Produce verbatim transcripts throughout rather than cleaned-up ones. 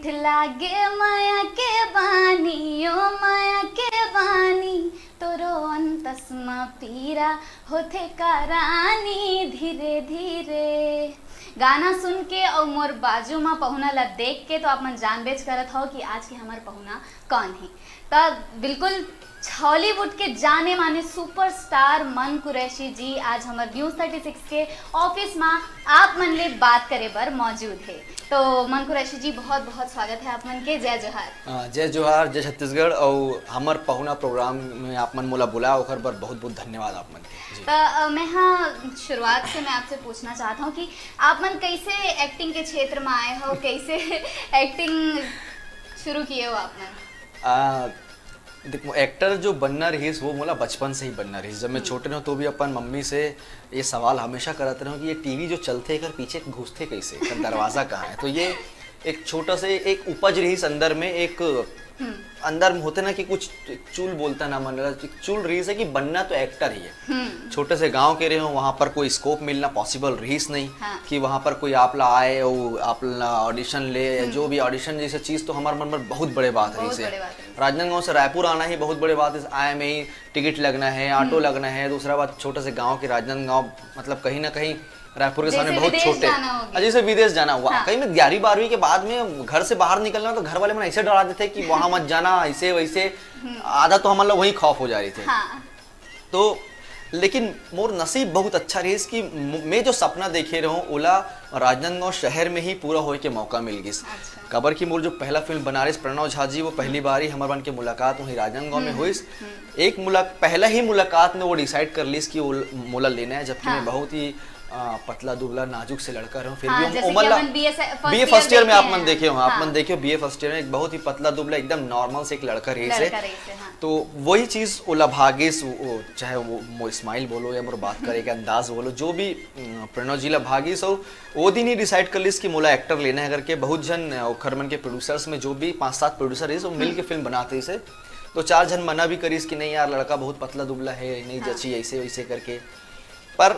लागे माया के बानी, ओ माया के बानी, तोरो अंतस म पीरा होथे का रानी, धीरे धीरे। गाना सुन के अउ मोर बाजू म पहुना ला देख के तो आप मन जान बेच करत हो कि आज के हमर पहुना कौन है। त बिल्कुल हॉलीवुड के जाने माने सुपरस्टार मन कुरैशी जी आज हमर न्यूज़ थर्टी सिक्स के ऑफिस मा आप मन ले बात करे बर मौजूद है। तो मन कुरैशी जी, बहुत बहुत स्वागत है आप मन के। जय जोहार। अ, जय जोहार, जय छत्तीसगढ़। अउ हमर पहुना प्रोग्राम में आप मन मोला बुलाया, ओकर बर बहुत बहुत धन्यवाद आप मन के। जी। त, अ, मैं हाँ, शुरुआत से मैं आपसे पूछना चाहता हूँ कि आप मन कैसे एक्टिंग के क्षेत्र में आए हो, कैसे एक्टिंग शुरू किए हो आप मन? आ, देखो, एक्टर जो बनना रहिस, वो मोला बचपन से ही बनना रहिस। जब मैं हम्म। छोटे रहूँ, तो भी अपन मम्मी से ये सवाल हमेशा करत रहूँ कि ये टीवी जो चलथे, एकर पीछे घुसथे कैसे, एकर दरवाजा कहाँ है? तो ये एक छोटा से एक उपज रहिस अंदर में, एक हम्म। अंदर में होथे ना कि कुछ एक चूल बोलता ना मन, एक चूल रहिस है कि बनना तो एक्टर ही है। हम्म। छोटे से गांव के रहे हो, वहां पर कोई स्कोप मिलना पॉसिबल रहिस नहीं हाँ। कि वहां पर कोई आप ला आए, वो आप ला ऑडिशन ले, हम्म। जो भी ऑडिशन जैसे चीज तो हमारे मन में बहुत बड़े बात बहुत रहिस है। बड़े बात रहिस। राजनांदगांव से रायपुर आना ही बहुत बड़े बात है। आए में ही टिकट लगना है, ऑटो हम्म। लगना है, दूसरा बात छोटे से गांव के राजनांदगांव, मतलब कहीं ना कहीं रायपुर के जैसे सामने बहुत विदेश छोटे। जाना हो गया। हाँ, जैसे विदेश जाना हुआ। हाँ। कहीं मैं ग्यारहवीं बारहवीं के बाद में घर से बाहर निकलना तो घर वाले मन ऐसे डरा देते कि वहां मत जाना, ऐसे वैसे। हम्म। आधा तो हमन ला वहीं खौफ हो जा रही थे। हाँ। तो लेकिन मोर नसीब बहुत अच्छा रहिस कि मु-, मैं जो सपना देखे रहूं, ओला राजनांदगांव शहर में ही पूरा होए के मौका मिल गिस। अच्छा। काबर कि मोर जो पहला फिल्म बनारस प्रणव झा जी, वो पहली हम्म। बार ही हमर मन के मुलाकात वहीं राजनांदगांव में हम्म, होइस। हम्म। एक मुलाक-, पहला ही मुलाकात में वो डिसाइड कर लिस कि वो ल-, मोला लेना है, जबकि हाँ। मैं बहुत ही, आ, पतला दुबला नाजुक से लड़का रहूं, फिर हाँ, भी हम जैसे उमर कि ला-, अपन बीए से-, first BA year first year में देखे आप मन हैं। देखे हो, आप हाँ। मन देखे हो, बीए फर्स्ट ईयर में एक बहुत ही पतला दुबला, एकदम नॉर्मल से एक लड़का रहिस है। लड़का रहिस है, हाँ। तो वही चीज ओला भागिस, वो, वो, चाहे वो मोर स्माइल बोलो या मोर बात करे के अंदाज बोलो, जो भी, अम, प्रणव जी ला भागिस, और वो दिन ही डिसाइड कर लिस कि मोला एक्टर लेना है करके। बहुत झन, अ, ओखर मन के प्रोड्यूसर्स में जो भी पांच सात प्रोड्यूसर रहिस, वो मिल के हम्म। फिल्म बनात रहिस है। तो चार झन मना भी करिस कि नहीं यार, लड़का बहुत पतला दुबला है, नहीं हाँ। जची ऐसे वैसे करके। पर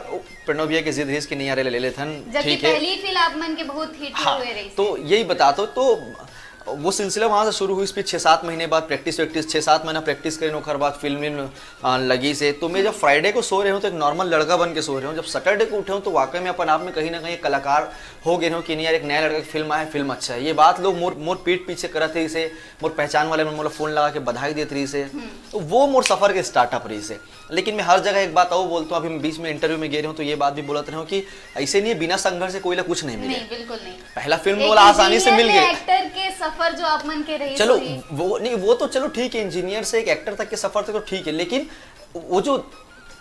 प्रणव भैया के जिद रहिस कि नहीं यार, ले लेथन, जबकि ठीक है। पहली फिल्म आप मन के बहुत हिट हाँ, हुए रहिस। तो यही बता दो, तो वो सिलसिला वहाँ से शुरू हुई। इस पे छः सात महीने बाद प्रैक्टिस वैक्टिस, छः सात महीना प्रैक्टिस करें, ओकर बाद फिल्म विल्म, आ, लगी से। तो मैं जब फ्राइडे को सो रहे हूँ तो एक नॉर्मल लड़का बन के सो रहे हूँ, जब सैटरडे को उठे हूँ तो वाकई में अपन आप में कहीं ना कहीं एक कलाकार हो गए हूँ कि नहीं यार, एक नया लड़का की फिल्म आए, फिल्म अच्छा है। ये बात लोग मोर मोर पीठ पीछे करत रहिस है, मोर पहचान वाले मन मोला फोन लगा के बधाई देत रहिस है। हम्म। तो वो मोर सफर के स्टार्टअप रहिस है। लेकिन मैं हर जगह एक बात और बोलता हूँ, अभी मैं बीच में इंटरव्यू में गए रहे हूँ तो ये बात भी बोलत रहे हूँ कि ऐसे नहीं है, बिना संघर्ष से कोई ला कुछ नहीं मिले। नहीं, बिल्कुल नहीं। पहला फिल्म एक मोला आसानी से मिल इंजीनियर गया। एक्टर के सफर जो आप मन के रहिस चलो, होही। वो नहीं, वो तो चलो ठीक है, इंजीनियर से एक एक्टर तक के सफर तक तो ठीक है, लेकिन वो जो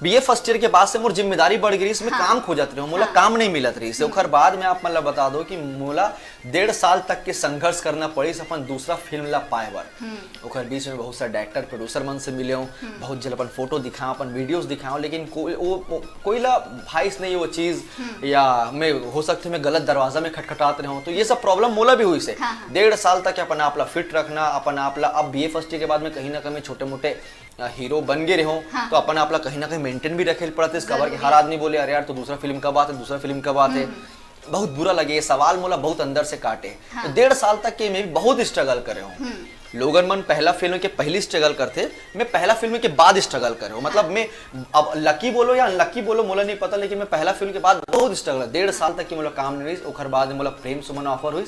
बीए फर्स्ट ईयर के बाद से मोर जिम्मेदारी बढ़ गई, इसमें हाँ। काम खोजत रहे हो, मोला हाँ। काम नहीं मिलत रहिस है। हम्म। ओकर बाद में आप मन ला बता दो कि मोला डेढ़ साल तक के संघर्ष करना पड़िस अपन दूसरा फिल्म ला पाए बर। हम्म। ओकर बीच में बहुत सारे डायरेक्टर, प्रोड्यूसर मन से मिले हूँ, हम्म। बहुत जन अपन फोटो दिखाओ, अपन वीडियोज दिखाओ, लेकिन कोई, वो, वो, कोई ला भाइस नहीं वो चीज, हम्म। या मैं, हो सकता है मैं गलत दरवाजा में खटखटात रहे हूँ, तो ये सब प्रॉब्लम मोला भी हुई से। हाँ, हाँ। डेढ़ साल तक अपन आप ला फिट रखना, अपन आप ला, अब बीए फर्स्ट ईयर के बाद में कहीं ना कहीं छोटे मोटे, अ, हीरो बन गए रहे हूँ, हाँ। तो अपन आप ला कहीं ना कहीं मेंटेन भी रखे पड़त है, इस खबर के जरूरी हर है। आदमी बोले, "अरे यार, तो दूसरा फिल्म कब आते, दूसरा फिल्म कब आते?" हम्म। बहुत बुरा लगे, ये सवाल मोला बहुत अंदर से काटे। हाँ। तो डेढ़ साल तक के मैं भी बहुत स्ट्रगल करे हूँ। हम्म। लोगन मन पहला फिल्म के पहली स्ट्रगल करथे, मैं पहला फिल्म के बाद स्ट्रगल करे हूँ। मतलब हाँ। मैं, अब लकी बोलो या अनलकी बोलो, मोला नहीं पता, लेकिन मैं पहला फिल्म के बाद बहुत स्ट्रगल, डेढ़ साल तक की मोला काम नहीं रही। ओखर बाद में मोला प्रेम सुमन ऑफर हुई,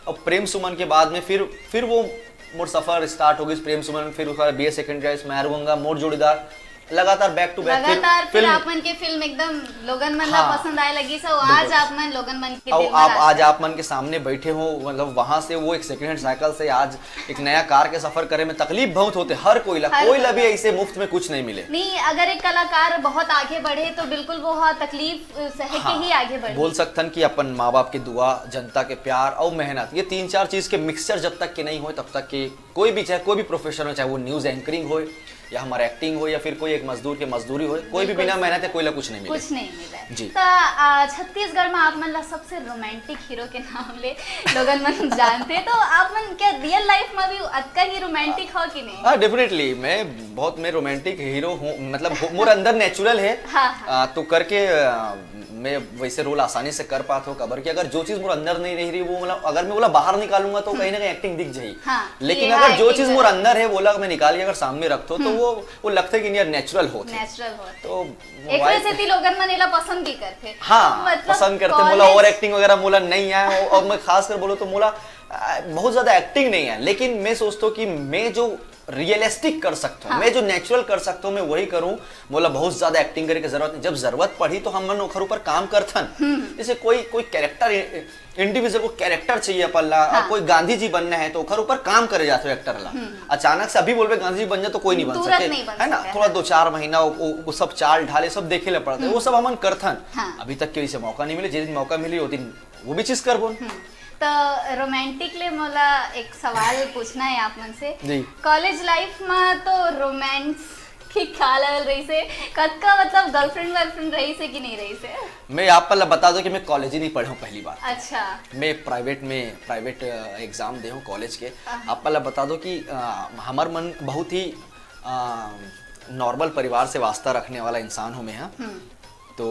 और प्रेम सुमन के बाद में फिर फिर वो मोर सफर स्टार्ट हो गई प्रेम सुमन, फिर ओकर बीए सेकंड चॉइस, मैं हारूंगा, मोर जोड़ीदार, लगातार बैक टू बैक। लगातार फिर फिल्म आप मन के फिल्म एकदम लोगन मन ला हाँ। पसंद आए लगी। सो आज बिल्कुल। आप मन लोगन मन के और दिल में आप राज आज करें। आप मन के सामने बैठे हो, मतलब वहां से वो एक सेकंड हैंड साइकिल से आज एक नया कार के सफर करे में तकलीफ बहुत होते हर कोई ला, हर कोई ला कोई भी ला। ऐसे मुफ्त में कुछ नहीं मिले। नहीं, अगर एक कलाकार बहुत आगे बढ़े तो बिल्कुल वो हाँ तकलीफ, अ, सह के हाँ, ही आगे बढ़े। बोल सकथन कि अपन माँ बाप के दुआ, जनता के प्यार और मेहनत, ये तीन चार चीज के मिक्सचर जब तक के नहीं होए तब तक के कोई भी, चाहे कोई भी प्रोफेशन हो, चाहे वो न्यूज़ एंकरिंग होए, या हमर एक्टिंग हो या फिर कोई एक मजदूर के मजदूरी हो, कोई भी बिल्कुल बिना सही मेहनत के बात। कोई ला कुछ नहीं मिले। कुछ नहीं मिले। जी। त, आ, छत्तीसगढ़ में आप मन ला सबसे रोमांटिक हीरो के नाम ले लोगन मन जानथे, तो आप मन क्या रियल लाइफ में भी अतका ही रोमांटिक हो कि नहीं? हाँ, डेफिनेटली। मैं बहुत, मैं रोमांटिक हीरो हूँ, मतलब हो, मोर अंदर नेचुरल है। हाँ, हाँ। आ, तो करके आ, मैं वैसे रोल आसानी से कर पात हो, काबर कि अगर जो चीज मोर अंदर नहीं रह रही, वो मतलब अगर मैं बोला बाहर निकालूंगा तो कहीं ना कहीं एक्टिंग दिख जाही। हाँ, लेकिन ये अगर हाँ, जो एक्टिंग चीज मोर कर अंदर है, बोला मैं निकाल के अगर सामने रखतो तो वो वो लगता है कि नहीं यार, नेचुरल होत है। नेचुरल होत है। तो वो एकरे वाइफ सेती लोगन मन एला पसंद भी करथे। हाँ, मतलब पसंद करथे। मोला कॉलेज ओवर एक्टिंग वगैरह मोला नहीं आए, और, और मैं खास कर बोलूँ तो मोला आ, बहुत ज्यादा एक्टिंग नहीं है, लेकिन मैं सोचता हूँ कि मैं जो रियलिस्टिक कर सकता हूँ, हाँ। मैं जो नेचुरल कर सकता हूँ, मैं वही करूँ। मोला बहुत ज्यादा एक्टिंग करे के जरूरत नहीं। जब जरूरत पड़ी तो हमन ओखर ऊपर काम करथन। जैसे कोई कोई कैरेक्टर, इंडिविजुअल को कैरेक्टर चाहिए अपन ला, हाँ। कोई गांधी जी बनना है तो ओखर ऊपर काम करे जाथे एक्टर ला। अचानक से अभी बोलबे गांधी जी बन जा तो कोई नहीं बन तुरंत सके, नहीं बन है ना? सके, थोड़ा हाँ। दो चार महीना वो, वो, वो सब चाल ढाले सब देखे ला पड़ता है, वो सब हमन करथन। हाँ। अभी तक के इसे मौका नहीं मिले, जिस दिन मौका मिली वो दिन वो भी चीज करबो। हम्म, तो रोमांटिक ले मोला एक सवाल पूछना है आप मन से। जी। कॉलेज लाइफ में तो रोमांस के का लेवल रहिसे? कतका मतलब गर्लफ्रेंड वर्लफ्रेंड रहिसे कि नहीं रहिसे? मैं आप ला बता दो कि मैं कॉलेज ही नहीं पढ़े हूँ पहली बार। अच्छा। मैं प्राइवेट में, प्राइवेट एग्जाम दे हूँ कॉलेज के। हाँ। आप ला बता दो कि अ, हमर मन बहुत ही नॉर्मल परिवार से वास्ता रखने वाला इंसान हूँ मैं। हाँ। हम्म। तो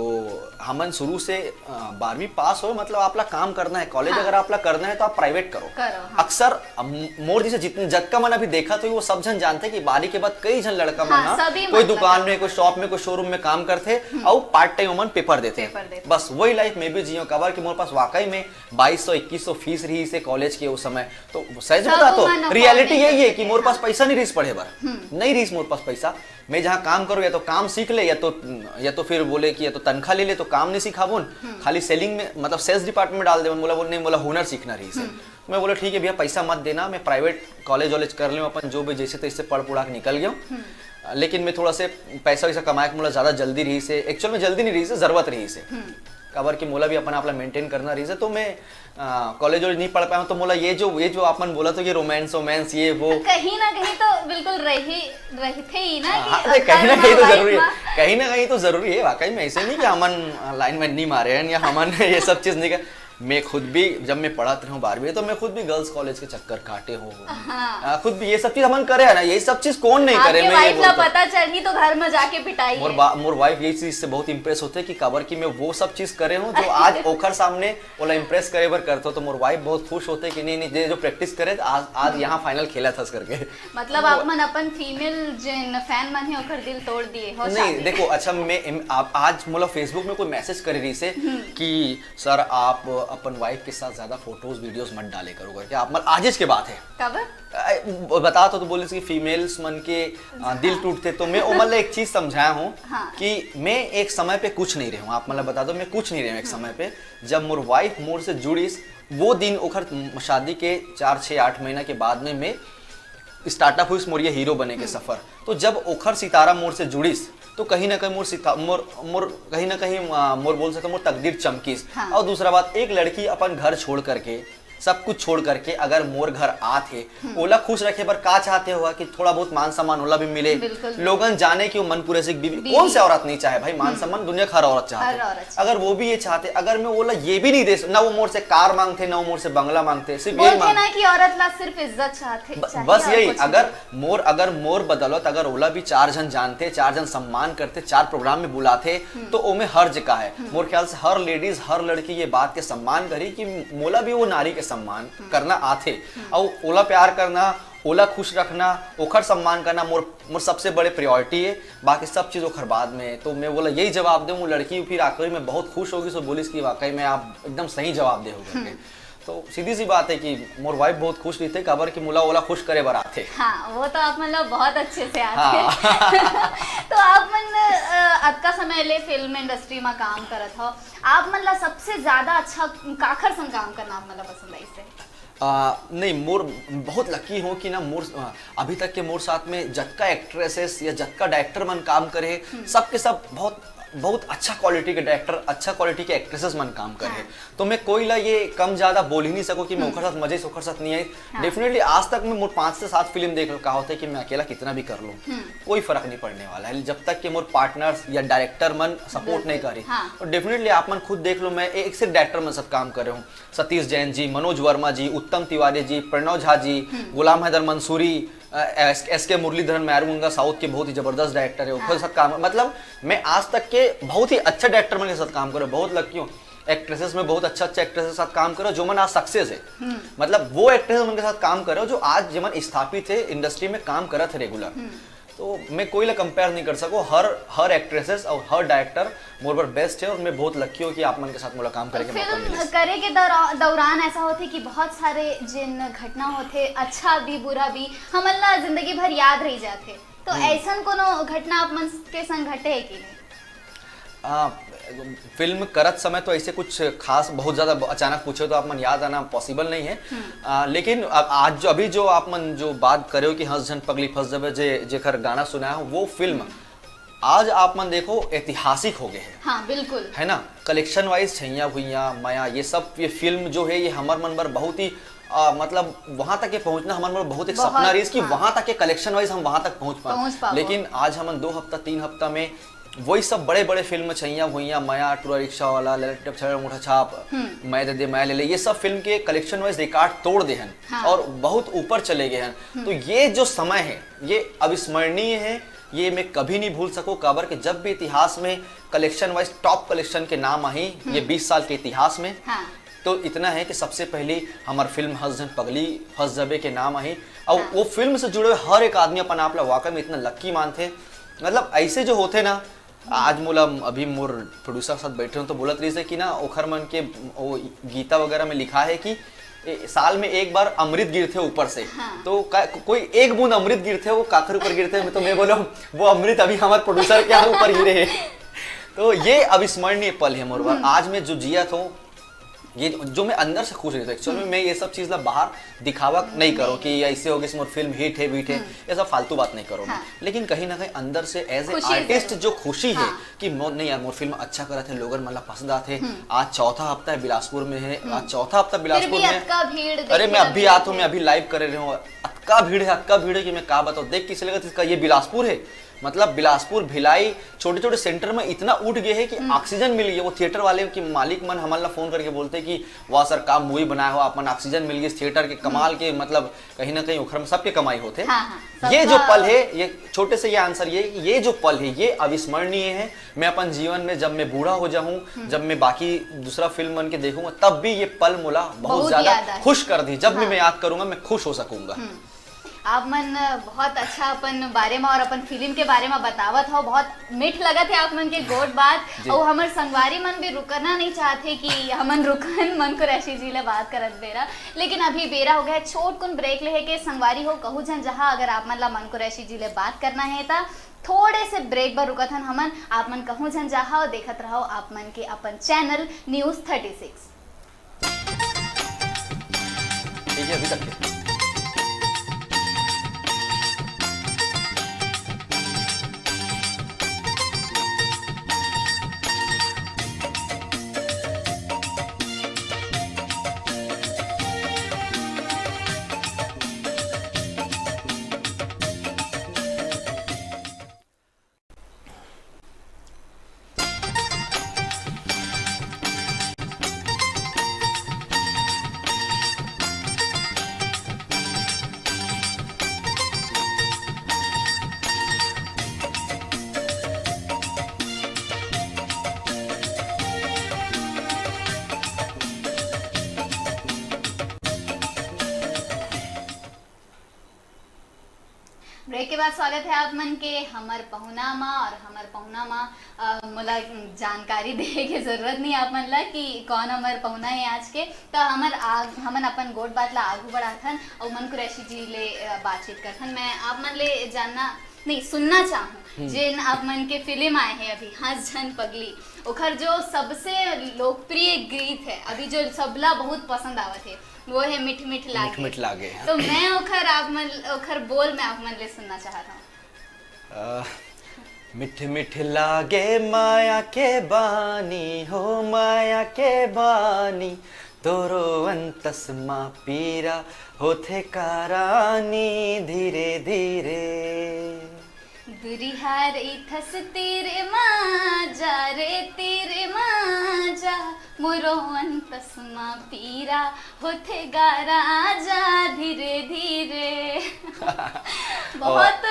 हमन शुरू से अ, बारहवीं पास हो, मतलब आप ला काम करना है, कॉलेज हाँ। अगर आप ला करना है तो आप प्राइवेट करो। करो, हाँ। अक्सर अब मोर जैसे जितने जतका मन अभी देखा तो वो सब झन जानते कि बारहवीं के बाद कई झन लड़का मन हाँ, ना सभी कोई मन दुकान लगा। में, कोई शॉप में, कोई शोरूम में काम करथे, अउ पार्ट टाइम ओमन पेपर देथे। पेपर देथे। बस वही लाइफ में भी जियो, काबर कि मोर पास वाकई में बाईस सौ, इक्कीस सौ फीस रहिसे कॉलेज के उस समय। तो सही सब बता तो मन afford रियलिटी नहीं यही है कर कि सके, मोर पास हाँ। पैसा नहीं रहिस पढ़े बर, हम्म। नहीं रहिस मोर पास पैसा। मैं जहाँ काम करूँ या तो काम सीख ले या तो, या तो फिर बोले कि या तो तनख्वाह ले ले, तो काम नहीं सिखाबोन, हम्म। खाली सेलिंग में, मतलब सेल्स डिपार्टमेंट में डाल देवन। मोला बोले नहीं, मोला हुनर सीखना रहिसे। हम्म। तो मैं बोला ठीक है भैया, पैसा मत देना, मैं प्राइवेट कॉलेज वॉलेज कर लेहूँ अपन, जो भी जैसे तैसे पढ़ पुढ़ा के निकल गया हूँ। हम्म। लेकिन मैं थोड़ा से पैसा वैसा कमाए के मोला ज्यादा जल्दी रहिसे, एक्चुअल में जल्दी नहीं रहिसे, जरूरत रहिसे। हम्म। काबर कि मोला भी अपन आप ला मेंटेन करना रहिसे, तो मैं कॉलेज वॉलेज नहीं पढ़ पाया हूँ। तो मोला ये जो, ये जो आप मन बोला तो ये रोमांस वोमांस ये वो, कहीं ना कहीं तो बिल्कुल रही, रहते ही ना कि हाँ, अरे, कहीं ना कहीं तो जरूरी है। कहीं ना कहीं तो जरूरी है वाकई में। ऐसे नहीं कि हमन लाइन में नहीं मारे हैं या हमन ये सब चीज नहीं कर। मैं खुद भी, जब मैं पढ़त रहूँ बारहवीं, तो मैं खुद भी गर्ल्स कॉलेज के चक्कर काटे हूँ। हाँ। आ, खुद भी ये सब चीज हमन करे है ना, ये सब चीज कौन नहीं करे? आपके मैं ये वाइफ ला बोलता हूँ। पता चलही तो घर में जाके पिटाई मोर है। बा-, मोर वाइफ ये चीज से बहुत इम्प्रेस होते हैं कि काबर कि मैं वो सब चीज करे हूँ जो आज ओखर सामने ओला इम्प्रेस करे बर करते हो, तो मोर वाइफ बहुत खुश होते हैं कि नहीं, नहीं, ये जो प्रैक्टिस करे आज, आज यहाँ फाइनल खेला था करके। मतलब आप मन अपन फीमेल जिन फैन मन है ओकर दिल तोड़ दिए हो नहीं, शादी। देखो, अच्छा, मैं इम-, आप आज मोला फेसबुक में कोई मैसेज करे रहिसे कि सर, आप अपन वाइफ के साथ ज्यादा फोटोज वीडियोज मत डाले करो करके, आप मन आज के बात है। कब? आ, बता तो, तो बोलिस कि फीमेल्स मन के आ, दिल हाँ। टूटते, तो मैं ओमन ला एक चीज समझाया हूँ हाँ। कि मैं एक समय पे कुछ नहीं रहे हूँ। आप मन ला बता दो, मैं कुछ नहीं रहे हूँ एक समय पे। जब मोर वाइफ मोर से जुड़िस, वो दिन ओखर शादी के चार, छः, आठ महीना के बाद में मैं स्टार्टअप हुई मोर ये हीरो बने के सफर। तो जब ओखर सितारा मोर से जुड़िस, तो कहीं ना कहीं मोर सिता-, मोर, मोर कहीं ना कहीं, आ, मोर बोल सकते मोर तकदीर चमकिस। हाँ। और दूसरा बात, एक लड़की अपन घर छोड़ करके, सब कुछ छोड़ करके अगर मोर घर आत हे, ओला खुश रखे बर का चाहते होगा कि थोड़ा बहुत मान सम्मान ओला भी मिले, बिल्कुल। लोगन जाने कि वो मनपुरा सिंह बीबी, बीबी। कौन से औरत नहीं चाहे भाई मान सम्मान, दुनिया का हर औरत चाहते हर हैं। औरत चाहते। अगर वो भी ये चाहते, अगर मैं ओला ये भी नहीं दे स-, ना वो मोर से कार मांगते, ना वो मोर से बंगला मांगते, सिर्फ ये बोलते मांग- ना कि औरत ला सिर्फ इज्जत चाहते, ब-, चाहिए बस और यही, कुछ अगर नहीं। मोर, अगर मोर बदौलत अगर ओला भी चार जन जानते, चार जन सम्मान करते, चार प्रोग्राम में बुलाते, हम्म। तो ओमे हर्ज का है। हम्म। मोर ख्याल से हर लेडीज, हर लड़की ये बात के सम्मान करी कि मोला भी वो नारी के सम्मान हम्म। करना आथे। हम्म। और ओला प्यार करना, ओला खुश रखना, ओखर सम्मान करना मोर, मोर सबसे बड़े प्रायोरिटी है। बाकी सब चीज ओखर बाद में है। तो मैं बोला यही जवाब दूँ, वो लड़की फिर आखिरी में बहुत खुश होगी, सो बोलिस कि वाकई में आप एकदम सही जवाब दे हो करके। हम्म। तो सीधी सी बात है कि मोर वाइफ बहुत खुश रहिथे, काबर कि मोला ओला खुश करे बर आथे। हाँ, वो तो आप मतलब बहुत अच्छे से आथे। हाँ। तो आप मन, अ, अतका समय ले फिल्म इंडस्ट्री में काम करत हो, आप मन ला सबसे ज्यादा अच्छा काखर संग काम करना आप मन ला पसंद आइस हे? आ, नहीं, मोर बहुत लकी हूँ कि ना मोर, अ, अभी तक के मोर साथ में जतका एक्ट्रेसेस या जतका डायरेक्टर मन काम करे, हम्म। सबके सब बहुत बहुत अच्छा क्वालिटी के डायरेक्टर, अच्छा क्वालिटी के एक्ट्रेसेस मन काम करे। हाँ। तो मैं कोई ला ये कम ज्यादा बोल ही नहीं सकूं कि मैं ओकर साथ मजे से ओकर साथ नहीं आई। हाँ। डेफिनेटली आज तक मैं मोर पांच से सात फिल्म देख लो, का होता है कि मैं अकेला कितना भी कर लूं, कोई फर्क नहीं पड़ने वाला है जब तक कि मोर पार्टनर्स या डायरेक्टर मन सपोर्ट नहीं करे। हाँ। और डेफिनेटली आप मन खुद देख लो, मैं एक से डायरेक्टर मन साथ काम कर रहे हूँ, सतीश जैन जी, मनोज वर्मा जी, उत्तम तिवारी जी, प्रणव झा जी, गुलाम हैदर मंसूरी, एस के मुरलीधरन, मैरू गंगा, साउथ के बहुत ही जबरदस्त डायरेक्टर है, ओकर साथ काम, मतलब मैं आज तक के बहुत ही अच्छा डायरेक्टर मन के साथ काम करे, बहुत लकी हूँ। एक्ट्रेसेस में बहुत अच्छा अच्छा एक्ट्रेसेस के साथ काम करो जो मन आज सक्सेस है। मतलब वो एक्ट्रेसेस मन के साथ काम करो जो आज जेमन स्थापित है इंडस्ट्री में काम करत है रेगुलर। तो मैं कोई ला कंपेयर नहीं कर सको, हर हर एक्ट्रेसेस और हर डायरेक्टर मोर बर बेस्ट है और मैं बहुत लकी हूँ कि आप मन के साथ मोला काम करे के मौका मिले। फिल्म करे के दौरा- दौरान ऐसा होथे कि बहुत सारे जेन घटना होथे, अच्छा भी बुरा भी, हमन ला जिंदगी भर याद रह जाथे। तो ऐसन कोनो घटना आप मन के संग घटे है कि नहीं? आ, फिल्म करत समय तो ऐसे कुछ खास बहुत ज्यादा ब- अचानक पूछे तो आप मन याद आना पॉसिबल नहीं है। आ, लेकिन अब आज जो अभी जो आप मन जो बात करे हो कि हंस झन पगली फंस जबे जे जेकर गाना सुनाया हो वो फिल्म आज आप मन देखो ऐतिहासिक हो गए है। हाँ, बिल्कुल। है ना, कलेक्शन वाइज छैया भुइया मया ये सब ये फिल्म जो है ये हमर मन बर बहुत ही आ, मतलब वहां तक के पहुंचना हमर मन बर बहुत एक बहुत, सपना रही कि हाँ। वहां तक के कलेक्शन वाइज हम वहां तक पहुंच पाए। पहुंच पाबो। लेकिन आज हमन दो हफ्ता तीन हफ्ता में वही सब बड़े बड़े फिल्म छैया भुइया मया टूरा रिक्शा वाला ललट टप छड़ा अंगूठा छाप मैं दे दे मैं ले ले ये सब फिल्म के कलेक्शन वाइज रिकॉर्ड तोड़ दे हैं हाँ। और बहुत ऊपर चले गए हैं। तो ये जो समय है ये अविस्मरणीय है, ये मैं कभी नहीं भूल सकूं। काबर के जब भी इतिहास में कलेक्शन वाइज टॉप कलेक्शन के नाम आई ये बीस साल के इतिहास में हाँ। तो इतना है कि सबसे पहली हमार फिल्म हंस झन पगली फंस जबे के नाम आई और हाँ। वो फिल्म से जुड़े हुए हर एक आदमी अपन आप ला वाकई में इतना लकी मानथे। मतलब ऐसे जो होथे ना, आज मोला अभी मोर प्रोड्यूसर के साथ बैठे हूँ तो बोलत रही कि ना ओखर मन के वो गीता वगैरह में लिखा है कि ए, साल में एक बार अमृत गिरथे ऊपर से। हाँ। तो का, कोई एक बूंद अमृत गिरथे वो काखर ऊपर गिरथे, तो मैं बोला वो अमृत अभी हमारे प्रोड्यूसर के ऊपर गिरे है। तो ये अविस्मरणीय पल है मोर बर। आज मैं जो जियत हूँ ये जो मैं अंदर से खुश रहता हूँ एक्चुअल में मैं ये सब चीज ला बाहर दिखावा नहीं करो कि ऐसे हो गए मोर फिल्म हिट है बीट है, ये सब फालतू बात नहीं करो। हाँ। लेकिन कहीं ना कहीं अंदर से एज ए खुशी आर्टिस्ट जरूर। जो खुशी है हाँ। कि मोर नहीं यार मोर फिल्म अच्छा करत है, लोगन मन ला पसंद आत है। आज चौथा हफ्ता है बिलासपुर में है, आज चौथा हफ्ता फिर बिलासपुर भी में है। अतका भीड़ अरे मैं देखिए अभी लगे आत हूँ, मैं अभी लाइव करे रहे हूँ, अतका भीड़ है, अतका भीड़ है कि मैं का बताऊँ। देख किसे लगा इसका ये बिलासपुर है, मतलब बिलासपुर भिलाई छोटे छोटे सेंटर में इतना उठ गए है कि ऑक्सीजन मिल गया। वो थिएटर वाले के मालिक मन हमन ला फोन करके बोलते कि वाह सर का मूवी बनाया हो आप मन, ऑक्सीजन मिल गई थिएटर के, कमाल के, मतलब कहीं ना कहीं ओखर में सबके कमाई होते। हाँ, हाँ, ये जो सबका पल है, ये छोटे से ये आंसर ये ये जो पल है ये अविस्मरणीय है। मैं अपन जीवन में जब मैं बूढ़ा हो जाऊं, जब मैं बाकी दूसरा फिल्म बन के देखूंगा तब भी ये पल मोला बहुत बहुत ज्यादा याद आए। खुश कर दी। जब भी हाँ। मैं याद करूंगा मैं खुश हो सकूंगा। आप मन बहुत अच्छा अपन बारे में और अपन फिल्म के बारे में बतावत हो, बहुत मीठ लगत है आप मन के गोठ बात। जी। और हमर संगवारी मन भी रुकना नहीं चाहते कि हमन रुकन मन कुरैशी जी ले बात करत बेरा, लेकिन अभी बेरा हो गया है छोट कुन ब्रेक लेहे के। संगवारी हो कहू झन जहाँ अगर आप मन ला मन कुरैशी जी ले बात करना है ता थोड़े से ब्रेक बर रुकत हन हमन। आप मन कहू झन जहाँ और देखत रहो आप मन के अपन चैनल न्यूज थर्टी सिक्स। ठीक है, अभी तक के। ब्रेक के बाद स्वागत है आप मन के हमर पहुना मा। और हमर पहुना मा, अ, मोला जानकारी देहे के जरूरत नहीं आप मन ला कि कौन हमर पहुना है आज के। तो हमर आग, हमन अपन गोठ बात ला आगू बढ़ाथन और मन कुरैशी जी ले, अ, बातचीत करथन। मैं आप मन ले जानना नहीं सुनना चाहूँ, जेन आप मन के फिल्म आए हैं अभी हंस झन पगली, ओखर जो सबसे लोकप्रिय गीत है अभी जो सबला बहुत पसंद आवत है वो है मिठ मिठ लागे। मिठ मिठ लागे। तो मैं ओखर आप मन ओखर बोल मैं आप मन ले सुनना चाहत हूँ। अ, मिठ मिठ लागे माया के बानी हो, माया के बानी। तोरो अंतस मा पीरा होथे का रानी धीरे धीरे। दुरिहा रहिथस तीर मा जा रे, तीर मा जा। मोरो अंतस मा पीरा होथे गा राजा धीरे धीरे। बहुत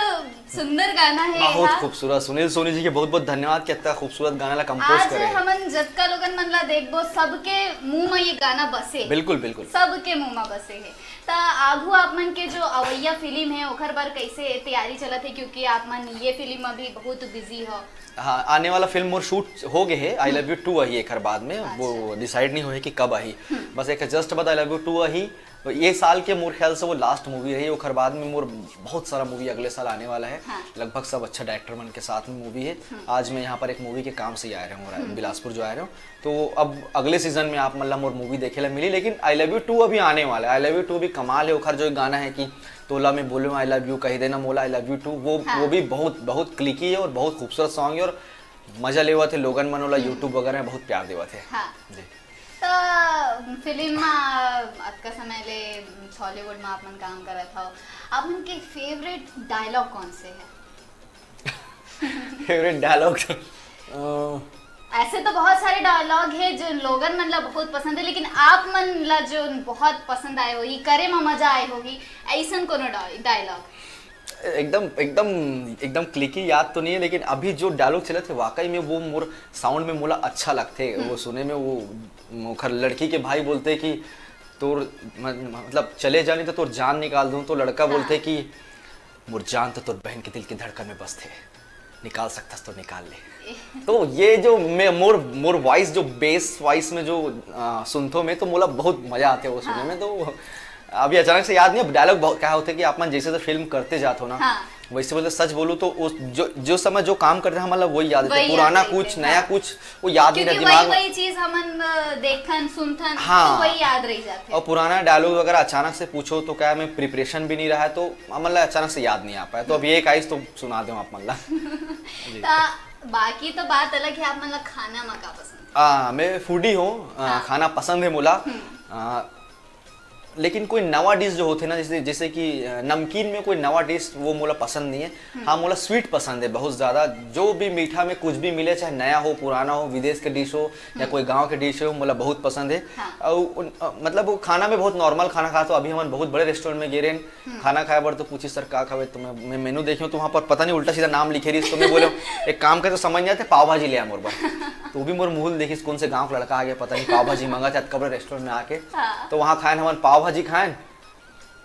सुंदर गाना है। बहुत खूबसूरत। सुनील सोनी जी के बहुत बहुत धन्यवाद कि इतना खूबसूरत गाना ला कंपोज करे। हमन जतका लोगन मन ला देखबो, सबके मुंह में ये गाना बसे। बिल्कुल बिल्कुल। सबके मुंह में बसे है। त आगू आप मन के जो अवैया फिल्म है, ओखर बर कैसे तैयारी चलत है, क्योंकि आप मन ये फिल्म में भी बहुत बिजी हो? हाँ, आने वाला फिल्म मोर शूट हो गए है, आई लव यू टू आही एकर बाद में, वो डिसाइड नहीं हुए कि कब आही। बस एक जस्ट बाद आई लव यू टू आही। तो ये साल के मोर ख्याल से वो लास्ट मूवी रही, ओकर बाद में मोर बहुत सारा मूवी अगले साल आने वाला है। हाँ। लगभग सब अच्छा डायरेक्टर मन के साथ में मूवी है। आज मैं यहाँ पर एक मूवी के काम से ही आए रहे हूँ, बिलासपुर जो आए रहे हूँ। तो अब अगले सीजन में आप मतलब मोर मूवी देखे ला मिली, लेकिन आई लव यू टू अभी आने वाला है। आई लव यू टू भी कमाल है। ओखर जो एक गाना है कि तोला मैं बोलूँ आई लव यू, कही देना मोला आई लव यू टू, वो हाँ। वो भी बहुत बहुत क्लिकी है और बहुत खूबसूरत सॉन्ग है और मजा लेवत है लोगन मन ओला। यूट्यूब वगैरह में बहुत प्यार देवत है। हाँ। जी। तो फिल्म में अतका समय ले हॉलीवुड में आप मन काम करत हो, आप मन के फेवरेट डायलॉग कौन से है? फेवरेट डायलॉग ऐसे तो बहुत सारे डायलॉग है जो लोगन मन ला बहुत पसंद है, लेकिन आप मन ला जो बहुत पसंद आए होही, करे में मजा आए होही, ऐसन कोनो डायलॉग? एकदम एकदम एकदम क्लिकी याद तो नहीं है, लेकिन अभी जो डायलॉग चलत है वाकई में वो मोर साउंड में मोला अच्छा लगथे। वो सुने में वो ओखर लड़की के भाई बोलते कि तोर म- मतलब चले जानी तो तोर जान निकाल दूं, तो लड़का बोलते कि मोर जान तो तोर बहन के दिल के धड़कन में बसथे, निकाल सकथस तो निकाल ले। तो ये जो मैं मोर मोर वॉइस जो बेस वॉइस में जो आ, सुनथो मैं तो मोला बहुत मजा आते वो सुने में। तो अभी अचानक से याद नहीं, अब डायलॉग बहुत क्या होते कि आप मन जैसे जैसे फिल्म करते जात हो ना, हाँ। वैसे बोलते सच बोलूं तो उस जो जो समय जो काम करते हैं मतलब वही याद रहता वही है। याद पुराना रहता है, कुछ हाँ। नया कुछ वो याद नहीं क्योंकि रहता वही दिमाग में। वही चीज हमन अ, देखथन सुनथन हाँ। तो वही याद रह जाते और पुराना डायलॉग वगैरह अचानक से पूछो तो क्या मैं प्रिपरेशन भी नहीं रहा है तो मतलब अचानक से याद नहीं आ पाया। तो अब ये एक आइस तो सुना दो आप मतलब। ता बाकी तो बात अलग है, आप मन ला खाना में का पसंद? आ, मैं फूडी हूँ। आ, हाँ। खाना पसंद है मोला। आ, लेकिन कोई नवा डिश जो होते ना, जैसे जैसे कि अ, नमकीन में कोई नवा डिश वो मोला पसंद नहीं है। हाँ, मोला स्वीट पसंद है बहुत ज्यादा। जो भी मीठा में कुछ भी मिले, चाहे नया हो पुराना हो, विदेश के डिश हो या कोई गांव के डिश हो, मोला बहुत पसंद है। हाँ। और उन- अ, मतलब वो खाना में बहुत नॉर्मल खाना खात हो। अभी हमन बहुत बड़े रेस्टोरेंट में गे रहे हैं, खाना खाए बर तो पूछी सर का खावे, तो मैं मैं मेनू देखे तो वहाँ पर पता नहीं उल्टा सीधा नाम लिखे रही, तो मैं बोले एक काम करे तो समझ नहीं आते, पाव भाजी ले आ मोर बर। तो वो भी मोर मुंह देखिस कौन से गांव का लड़का आ गया पता नहीं, पाव भाजी मंगा था कब रेस्टोरेंट में आके। हाँ। तो वहाँ खाए हमन पाव भाजी खाए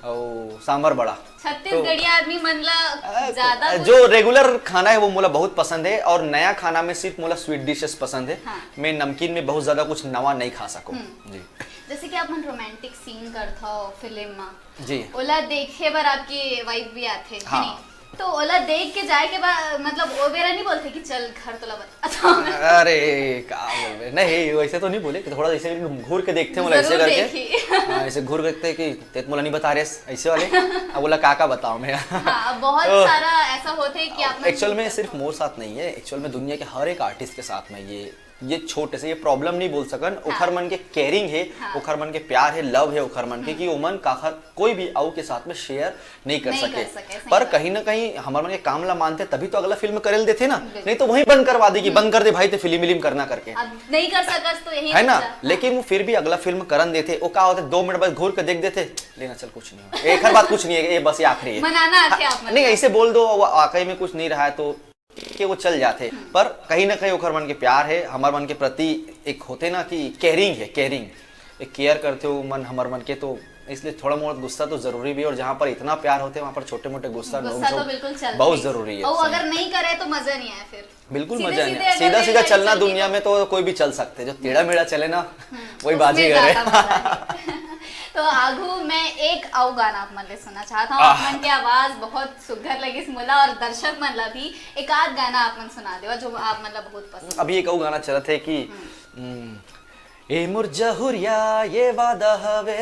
और सांभर बड़ा। छत्तीसगढ़िया आदमी मन ला ज्यादा कुछ जो रेगुलर खाना है वो मोला बहुत पसंद है और नया खाना में सिर्फ मोला स्वीट डिशेस पसंद है। हाँ। मैं नमकीन में बहुत ज्यादा कुछ नवा नहीं खा सकूँ। जी। जैसे कि आप मन रोमांटिक सीन करत हो फिल्म में, जी। ओला देखे बर आपकी वाइफ भी आथे, है हाँ। नहीं? तो ओला देख के जाए के बाद मतलब ओ बेरा नहीं बोलते कि चल घर तोला बता? अरे का बोलबे, नहीं वैसे तो नहीं बोले कि थोड़ा ऐसे घूर के देखते हैं, ऐसे जरूर करके। देखी। हाँ, ऐसे घूर के देखते हैं कि तेत मोला नहीं बता रहे ऐसे वाले। अब बोला का का बताओ मैं। हाँ, बहुत तो सारा ऐसा होते है कि आप मन एक्चुअल में सिर्फ मोर साथ नहीं है, एक्चुअल में दुनिया के हर एक आर्टिस्ट के साथ में ये ये छोटे से ये प्रॉब्लम नहीं बोल सकन। ओखर मन के केयरिंग है, हाँ। ओखर मन के प्यार है, लव है ओखर मन के, कि ओमन काखर कोई भी आऊ के साथ में शेयर नहीं कर नहीं सके। कर सके, सही पर बात। कहीं ना कहीं हमर मन के काम ला मानते तभी तो अगला फिल्म करेल देते ना, बिल्कुल। नहीं तो वहीं बंद करवा देगी, बंद कर दे भाई ते फिल्म विल्म करना करके। अब नहीं कर सकस तो यही है ना? बचा। लेकिन वो फिर भी अगला फिल्म करन देते, वो का होता है दो मिनट बाद घूर के देख देते, लेना चल कुछ नहीं हुआ, एक हर बात कुछ नहीं है, ये बस ये आखिरी है। मनाना आथे आप मन नहीं ला। ऐसे बोल दो, वो वाकई में कुछ नहीं रहा है तो के वो चल जाते, पर कहीं ना कहीं ओखर मन के प्यार है, हमर मन के प्रति एक होते ना कि केयरिंग है, केयरिंग, एक केयर करते हो मन हमर मन के, तो इसलिए थोड़ा बहुत गुस्सा तो जरूरी भी है। और जहाँ पर इतना प्यार होते हैं वहाँ पर छोटे मोटे गुस्सा गुस्सा नोक तो झोंक बिल्कुल चलता बहुत ही। जरूरी है। और सही। अगर नहीं करे तो मजा नहीं आए फिर। बिल्कुल सीधे मजा सीधे नहीं, अगर सीधा ले सीधा जाए चलना चलती दुनिया तो में तो कोई भी चल सकते हैं, जो टेढ़ा मेढ़ा चले ना वही बाजी उसमें करे। ज्यादा मजा है। तो आगू मैं एक अउ गाना आप मन ले सुनना चाहता हूँ। आप मन के आवाज बहुत सुघर लगिस मोला और दर्शक मन ला भी एक आध गाना आप मन सुना देवा जो आप मन ला बहुत पसंद। अभी एक अउ गाना चलत है कि हम्म, ए मोर जहुरिया ये वादा हवे,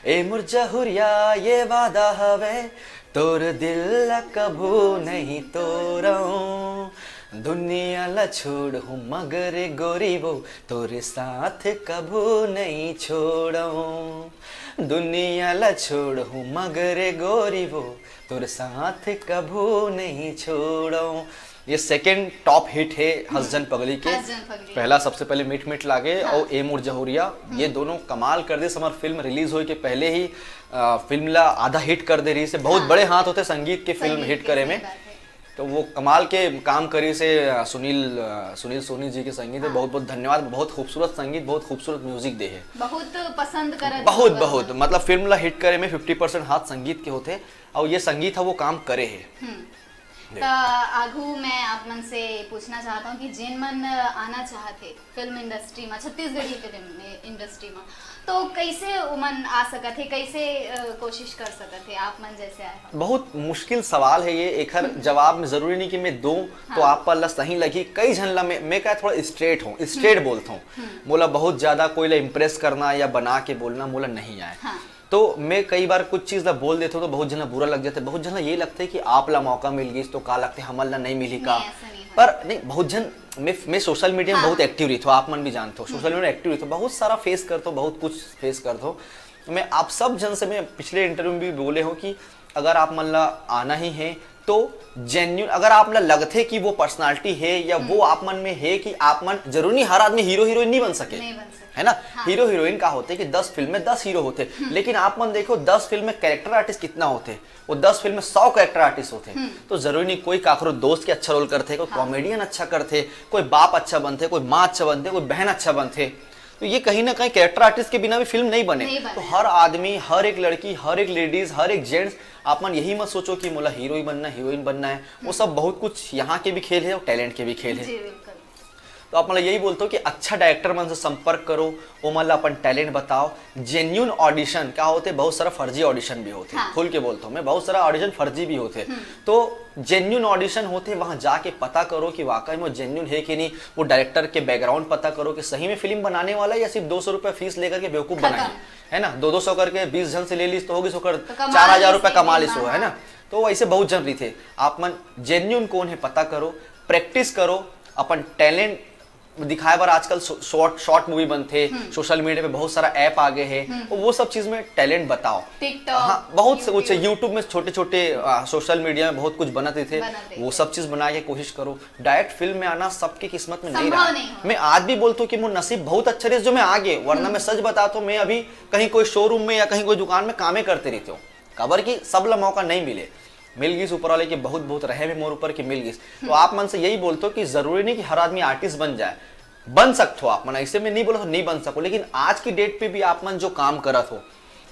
ए मोर जहुरिया ये वादा हवे, तोर दिल ला कभू नहीं तोड़ऊं, दुनिया ला छोड़हूं मगर गोरी वो तोर साथ कभू नहीं छोड़ऊं, दुनिया ला छोड़हूं मगर गोरी वो तोर साथ कभू नहीं छोड़ऊं। ये सेकंड टॉप हिट है हसजन पगली के। हसजन पगली। पहला सबसे पहले मीठ मीठ लागे हाँ। और ए मोर जहुरिया, ये दोनों कमाल कर दे। हमार फिल्म रिलीज होए के पहले ही अ, फिल्म ला आधा हिट कर दे रही से, बहुत हाँ। बड़े हाथ होते संगीत के फिल्म संगीत हिट के, करे सही में। बात है। तो वो कमाल के काम करी से, अ, सुनील, अ, सुनील सोनी जी के संगीत है। हाँ। बहुत बहुत धन्यवाद। बहुत खूबसूरत संगीत, बहुत खूबसूरत म्यूजिक दे है। बहुत पसंद करत बहुत लोग बहुत हन। मतलब फिल्म ला हिट करे में फिफ्टी परसेंट हाथ संगीत के होते और ये संगीत है वो काम करे है। हम्म। देख। त आगू मैं आप मन से पूछना चाहत हूँ कि जेन मन आना चाहत हे फिल्म इंडस्ट्री में, छत्तीसगढ़ी फिल्म इंडस्ट्री में, तो कैसे उमन आ सकत हे, कैसे अ, कोशिश कर सकत हे आप मन जैसे आए हो? बहुत मुश्किल सवाल है ये। एखर जवाब में जरूरी नहीं कि मैं दूं तो हाँ। आप मन ला सही लगी। कई झन ला मैं, मैं का थोड़ा स्ट्रेट हूँ, स्ट्रेट बोलता हूँ। मोला बहुत ज्यादा कोई ला इम्प्रेस करना या बना के बोलना मोला नहीं आए। हाँ। तो मैं कई बार कुछ चीज ला बोल देता हूँ तो बहुत झन ला बुरा लग जाता है, बहुत झन ला ये लगता है कि आप ला मौका मिल गई तो का लगता है हमन ला नहीं मिली का। नहीं, ऐसा नहीं है। पर नहीं, बहुत झन, मैं मैं सोशल मीडिया में हाँ। बहुत एक्टिव रही थो, आप मन भी जानते हो, सोशल मीडिया में एक्टिव रही थो, बहुत सारा फेस करता हूँ, बहुत कुछ फेस करता हूँ। मैं आप सब झन से, मैं पिछले इंटरव्यू में भी बोले हूँ कि अगर आप मन ला आना ही है तो जेन्यून, अगर आप ला लगथे कि वो पर्सनालिटी है या वो आप मन में है कि आप मन, जरूरी नहीं हर आदमी हीरो हीरोइन नहीं बन सके, नहीं बन सके। है ना? हाँ। हीरो हीरोइन का होते कि दस फिल्म में दस हीरो होते, लेकिन आप मन देखो दस फिल्म में कैरेक्टर आर्टिस्ट कितना होते, वो दस फिल्म में सौ कैरेक्टर आर्टिस्ट होते। तो जरूरी नहीं कोई काकरो दोस्त के अच्छा रोल करते, कोई हाँ। कॉमेडियन अच्छा करते, कोई बाप अच्छा बनते, कोई माँ अच्छा बनते, कोई बहन अच्छा बनते। तो ये कहीं ना कहीं कैरेक्टर आर्टिस्ट के बिना भी फिल्म नहीं बने। नहीं बने। तो हर आदमी, हर एक लड़की, हर एक लेडीज, हर एक जेंट्स, आप मन यही मत सोचो कि मोला हीरो ही बनना है, हीरोइन बनना है। वो सब बहुत कुछ यहाँ के भी खेल है और टैलेंट के भी खेल है। जी, बिल्कुल। तो आप मन ला यही बोलता हूँ कि अच्छा डायरेक्टर मन से संपर्क करो, वो मन ला अपन टैलेंट बताओ। जेन्यून ऑडिशन क्या होते, बहुत सारा फर्जी ऑडिशन भी होते, हाँ। खुल के बोलता हूँ मैं, बहुत सारा ऑडिशन फर्जी भी होते। तो जेन्यून ऑडिशन होते, वहां जाके पता करो कि वाकई में जेन्यून है कि नहीं। वो डायरेक्टर के बैकग्राउंड पता करो कि सही में फिल्म बनाने वाला है या सिर्फ दो सौ रुपया फीस लेकर के बेवकूफ खत्म। बनाए, है ना? दो दो सौ करके बीस झन से ले लीस तो होगी, ओकर तो कमा चार हजार रुपया कमा लीस, है ना? हाँ। तो ऐसे बहुत झन रहिथे। आप मन जेन्यून कौन है पता करो, प्रैक्टिस करो, अपन टैलेंट दिखाए बर आजकल शॉर्ट शॉर्ट मूवी बनथे, सोशल मीडिया पे बहुत सारा ऐप आ गए हैं, तो वो सब चीज में टैलेंट बताओ। TikTok, हाँ, बहुत से कुछ YouTube। YouTube में छोटे छोटे सोशल मीडिया में बहुत कुछ बनत रहिथे, बनत रहिथे। वो सब चीज बनाए के कोशिश करो। डायरेक्ट फिल्म में आना सबके किस्मत में नहीं संभव रहा। नहीं हो। मैं आज भी बोलता हूँ कि मोर नसीब बहुत अच्छा रहिस जो मैं आ गए, वरना मैं सच बताता हूँ, मैं अभी कहीं कोई शोरूम में या कहीं कोई दुकान में कामे करते रहितेंव, काबर कि सब ला मौका नहीं मिले। मिल गिस ऊपर वाले के बहुत बहुत रहम है मोर ऊपर कि मिल गिस। तो आप मन से यही बोलता हूँ कि जरूरी नहीं कि हर आदमी आर्टिस्ट बन जाए, बन सकते हो आप मन, ऐसे में नहीं बोला नहीं बन सको, लेकिन आज की डेट पे भी आप मन जो काम करत हो,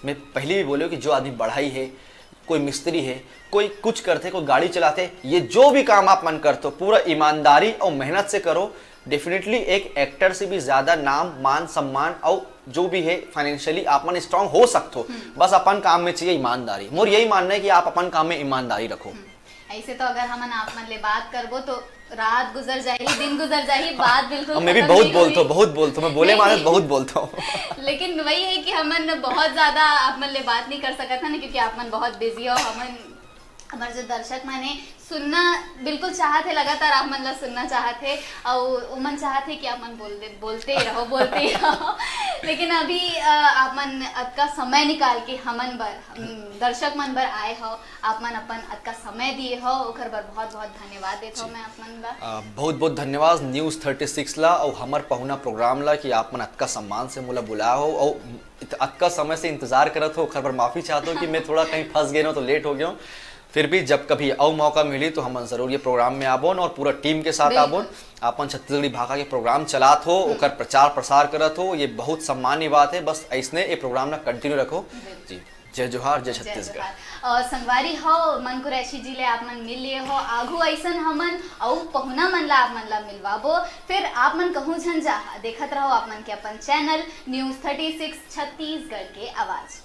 मैं पहले भी बोले कि जो आदमी बढ़ई है, कोई मिस्त्री है, कोई कुछ करथे, कोई गाड़ी चलाथे, ये जो भी काम आप मन करथो पूरा ईमानदारी और मेहनत से करो। डेफिनेटली एक एक्टर से भी ज्यादा नाम, मान, सम्मान और जो भी है फाइनेंशियली आप मन स्ट्रांग हो सकथो। बस अपन काम में चाहिए ईमानदारी। मोर यही मानना है कि आप अपन काम में ईमानदारी रखो। ऐसे तो अगर हमन आप मन ले बात करबो तो रात गुजर जाही, दिन गुजर जाही, बात बिल्कुल और मैं भी खत्म बहुत नहीं बोलता हूँ, होही। बहुत बोलता हूँ, मैं बोले नहीं, मारे नहीं। बहुत बोलता हूँ। लेकिन वही है कि हमन बहुत ज्यादा आप मन ले बात नहीं कर सकत हन, क्योंकि आप मन बहुत बिजी हो। हमन, हमर जो दर्शक मन है, सुनना बिल्कुल चाहत है, लगातार आप मन ला सुनना चाहत है, और उमन चाहत है कि आप मन बोल दे, बोलते ही रहो, बोलते ही रहो। लेकिन अभी अ, आप मन अतका समय निकाल के हमन बर, हम दर्शक मन बर आए हो, आप मन अपन अतका समय दिए हो, ओकर बर बहुत बहुत धन्यवाद देत हो मैं आप मन ला। अ, बहुत बहुत धन्यवाद न्यूज़ थर्टी सिक्स ला और हमर पहुना प्रोग्राम ला कि आप मन अतका सम्मान से मोला बुलाए हो और इत-, अतका समय से इंतजार करत हो, ओकर बर माफी चाहत हो कि मैं थोड़ा कहीं फंस गए हो तो लेट हो गया हूँ। फिर भी जब कभी अउ मौका मिली तो हमन जरूर ये प्रोग्राम में आबोन और पूरा टीम के साथ बिल्कुल। आबोन। आपन छत्तीसगढ़ी भाखा के प्रोग्राम चलात हो, ओकर प्रचार प्रसार करत हो, ये बहुत सम्मान की बात है। बस ऐसने ये प्रोग्राम ना कंटिन्यू रखो। बिल्कुल। जी, जय जोहार, जय जय छत्तीसगढ़। जोहार। और संगवारी हो, मन कुरैशी जी ले आप मन मिल लिए हो, आगू ऐसन हमन अउ पहुना मन ला आप मन ला मिलवाबो। फिर आप मन कहूँ झन जा, देखत रहो आप मन के अपन channel news thirty six Chhattisgarh के आवाज।